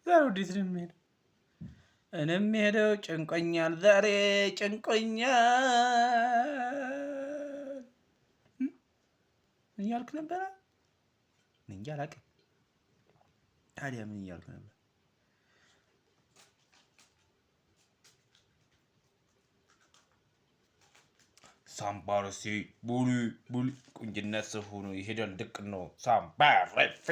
ዛሬ ወዴት ነው የምሄደው? እኔ የምሄደው ጨንቆኛል፣ ዛሬ ጨንቆኛል። ምን እያልክ ነበረ? እኔ እንጃ አላውቅም። ታዲያ ምን እያልክ ነበር? ሳምባርሲ ቡሊ ቡሊ ቁንጅነት ሰው ሆኖ ይሄዳል። ድቅ ነው ሳምባርሲ።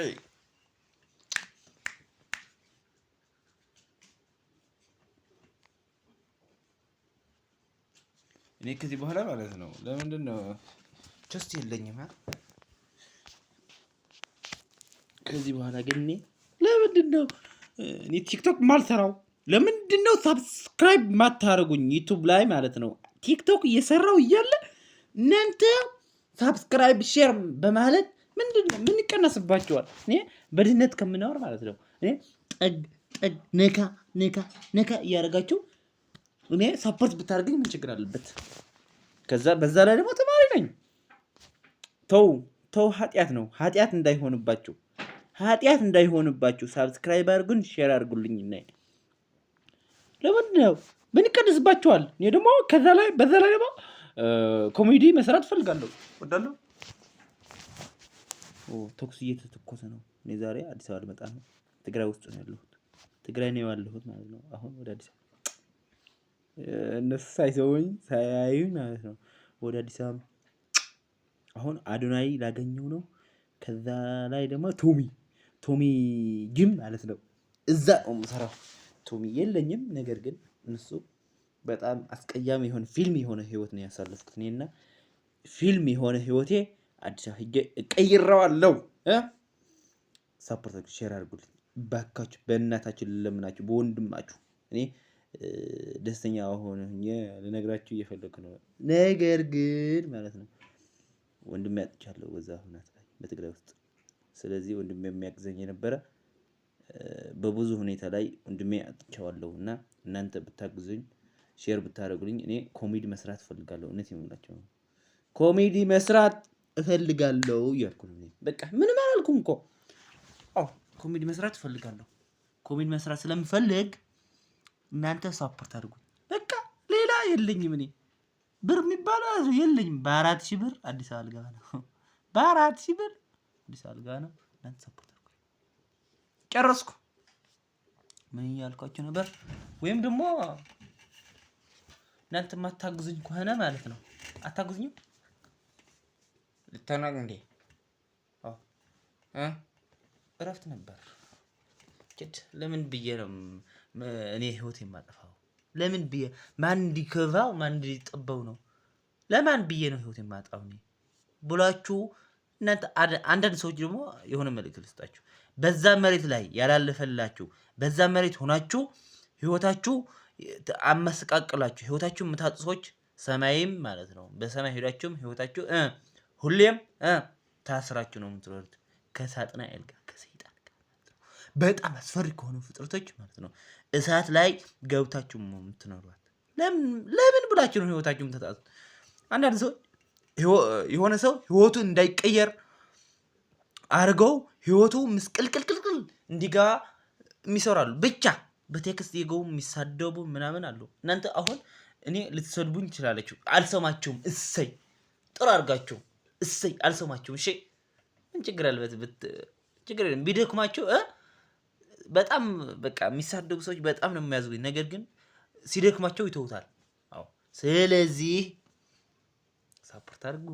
እኔ ከዚህ በኋላ ማለት ነው ለምንድን ነው ቸስት የለኝም። ከዚህ በኋላ ግን እኔ ለምንድን ነው እኔ ቲክቶክ ማልሰራው? ለምንድን ነው subscribe ማታደርጉኝ? ዩቱብ ላይ ማለት ነው ቲክቶክ እየሰራው እያለ እናንተ subscribe share በማለት ምንድን ነው ምን ይቀነስባቸዋል? እኔ በድህነት ከምኖር ማለት ነው እኔ ጠግ ጠግ ነካ ነካ ነካ እያደረጋችሁ እኔ support ብታደርገኝ ምን ችግር አለበት? ከዛ በዛ ላይ ደግሞ ተማሪ ነኝ። ተው ተው፣ ኃጢአት ነው። ኃጢአት እንዳይሆንባችሁ ኃጢአት እንዳይሆንባችሁ subscribe አድርጉን፣ share አድርጉልኝ። እና ለምንድን ነው ምን ይቀንስባችኋል? እኔ ደግሞ ከዛ ላይ በዛ ላይ ደግሞ ኮሜዲ መስራት እፈልጋለሁ፣ እወዳለሁ። ተኩስ እየተተኮሰ ነው። እኔ ዛሬ አዲስ አበባ ልመጣ ነው። ትግራይ ውስጥ ነው ያለሁት። ትግራይ ነው ያለሁት ማለት ነው። አሁን ወደ አዲስ አበባ እነሱ ሳይሰሙኝ ሳያዩኝ ማለት ነው ወደ አዲስ አበባ አሁን አዶናይ ላገኘው ነው። ከዛ ላይ ደግሞ ቶሚ ቶሚ ጅም ማለት ነው እዛ ነው የምሰራው። ቶሚ የለኝም፣ ነገር ግን እነሱ በጣም አስቀያሚ የሆነ ፊልም የሆነ ህይወት ነው ያሳለፍኩት እኔና ፊልም የሆነ ህይወቴ አዲስ አበባ ሄጄ እቀይረዋለሁ። Support share አድርጉልኝ ባካችሁ፣ በእናታችሁ ልለምናችሁ፣ በወንድማችሁ እኔ ደስተኛ ሆኜ ልነግራችሁ እየፈለኩ ነው። ነገር ግን ማለት ነው ወንድሜ አጥቻለሁ በዛ ሁነት ላይ በትግራይ ውስጥ። ስለዚህ ወንድሜ የሚያግዘኝ የነበረ በብዙ ሁኔታ ላይ ወንድሜ አጥቼዋለሁ እና እናንተ ብታግዙኝ share ብታደርጉልኝ እኔ ኮሜዲ መስራት እፈልጋለሁ። እውነት የምላቸው ነው። ኮሜዲ መስራት እፈልጋለሁ እያልኩ ነው። በቃ ምንም አላልኩም እኮ። አዎ ኮሜዲ መስራት እፈልጋለሁ። ኮሜዲ መስራት ስለምፈልግ እናንተ support አድርጉኝ። በቃ ሌላ የለኝም። እኔ ብር የሚባለው የለኝም። በ4,000 ብር አዲስ አበባ ልገባ ነው። በ4,000 ብር አዲስ አበባ ልገባ ነው። እናንተ support አድርጉኝ። ጨረስኩ። ምን እያልኳችሁ ነበር? ወይም ደግሞ እናንተ የማታግዙኝ ከሆነ ማለት ነው አታግዙኝም? ልተናቅ እንዴ? አዎ እረፍት ነበር። ለምን ብዬ ነው እኔ ህይወት የማጠፋው? ለምን ብዬ ማን እንዲከፋው ማን እንዲጠበው ነው? ለማን ብዬ ነው ህይወት የማጣው እኔ ብላችሁ እናንተ አንዳንድ ሰዎች ደግሞ የሆነ መልእክት ልስጣችሁ። በዛ መሬት ላይ ያላለፈላችሁ በዛ መሬት ሆናችሁ ህይወታችሁ አመሰቃቅላችሁ ህይወታችሁ የምታጡ ሰዎች ሰማይም ማለት ነው በሰማይ ሄዳችሁም ህይወታችሁ ሁሌም ታስራችሁ ነው የምትኖሩት ከሳጥናኤል ጋር ከሰይጣን ጋር ማለት ነው። በጣም አስፈሪ ከሆኑ ፍጥረቶች ማለት ነው እሳት ላይ ገብታችሁ የምትኖሯት። ለምን ብላችሁ ነው ህይወታችሁ የምታጣጡት? አንዳንድ ሰው የሆነ ሰው ህይወቱ እንዳይቀየር አድርገው ህይወቱ ምስቅልቅልቅልቅል እንዲገባ የሚሰራሉ ብቻ በ text የገቡ የሚሳደቡ ምናምን አሉ። እናንተ አሁን እኔ ልትሰድቡኝ ትችላለችሁ፣ አልሰማችሁም። እሰይ ጥሩ አድርጋችሁ እሰይ፣ አልሰማችሁም። እሺ ምን ችግር አለበት? ችግር የለም። ቢደክማችሁ በጣም በቃ የሚሳደቡ ሰዎች በጣም ነው የሚያዝጉኝ። ነገር ግን ሲደክማቸው ይተውታል። አዎ ስለዚህ support አድርጉ።